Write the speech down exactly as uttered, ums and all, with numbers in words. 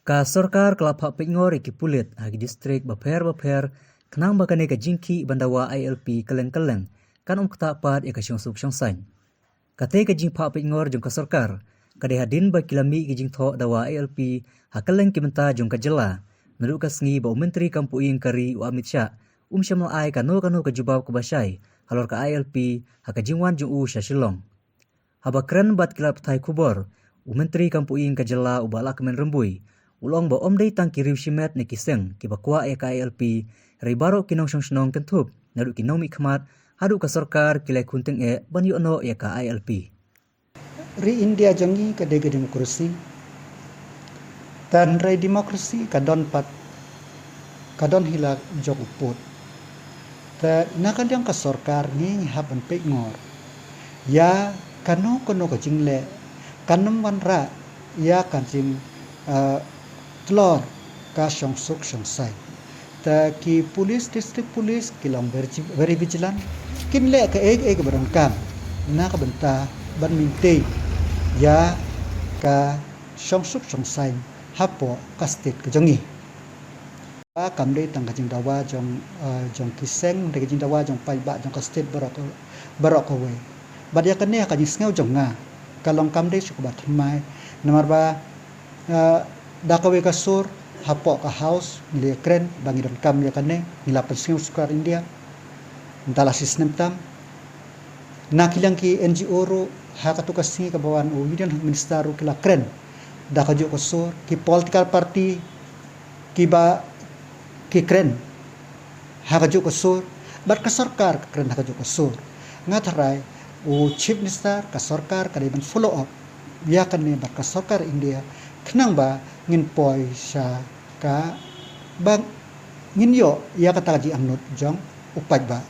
Ka sorkar ka la phah peitngor ïa ki pulit ha ki distrik bapher bapher khnang ba kane ka jingkhih ban dawa I L P kylleng kylleng kan ym ktah pat ïa ka shongsuk shongsaiñ. Kata ka jingphah peitngor jong ka sorkar ka dei hadien ba ki la mih ki jingthoh dawa I L P ha kylleng ki bynta jong ka jylla, naduh ka sngi ba u Myntri kam poi ïing ka ri u Amit Shah um shym la ai kano kano ka jubab kaba shai halor ka I L P ha ka jingwan jong u sha Shillong. Haba kren bad ki lad pathai khubor, u Myntri kam poi ïing ka jylla u Bah Lahkmen Rymbui u la ong ba ym dei tang ki riew shimet ne ki seng kiba kwah ïa ka I L P, hynrei baroh ki nongshong shnong kynthup naduh ki nongmihkhmat haduh ka sorkar ki la khun tyngeh ban ïoh noh ïa ka I L P. Ri India jong ngi ka dei ka demokrasi. Te hynrei demokrasi ka don pat, ka don hi la jong u pud. Te na ka liang ka sorkar ngi ngi hap ban peitngor ïa kano kano ka jingleh kan ym wanrah ïa ka jing, eh, tlot ka shongsuk shongsaiñ. Te ki police, district police ki long very, very vigilant. Kin leh kaei kaei kaba donkam na ka bynta ban maintain ïa ka shongsuk shongsaiñ hapoh ka state ka jong ngi. Ba kam dei tang ka jingdawa jong, eh, jong ki seng, dei ka jingdawa jong paidbah jong ka state baroh ka, baroh kawei. Bad ïa kane ha ka jingsngew jong nga ka long kam dei shuh kaba thymmai. Namar ba, eh, da kawei ka sur hapoh ka House ngi la kren ba ngi donkam ïa kane, ngi la pynsngew sorkar India. Mynta la shi snem tam. Na ki liang ki N G O ruh ha katu ka sngi kaba wan u Union Minister ruh ki la kren da kajuh ka sur, ki political party kiba ki kren ha kajuh ka sur, bad ka sorkar ka kren ha kajuh ka sur. Nga tharai u Chief Minister, ka sorkar ka dei ban follow up ïa kane bad ka sorkar India khnang ba ngin poi sha ka, ba ngin ïoh ïa kata ka jingangnud jong u paidbah.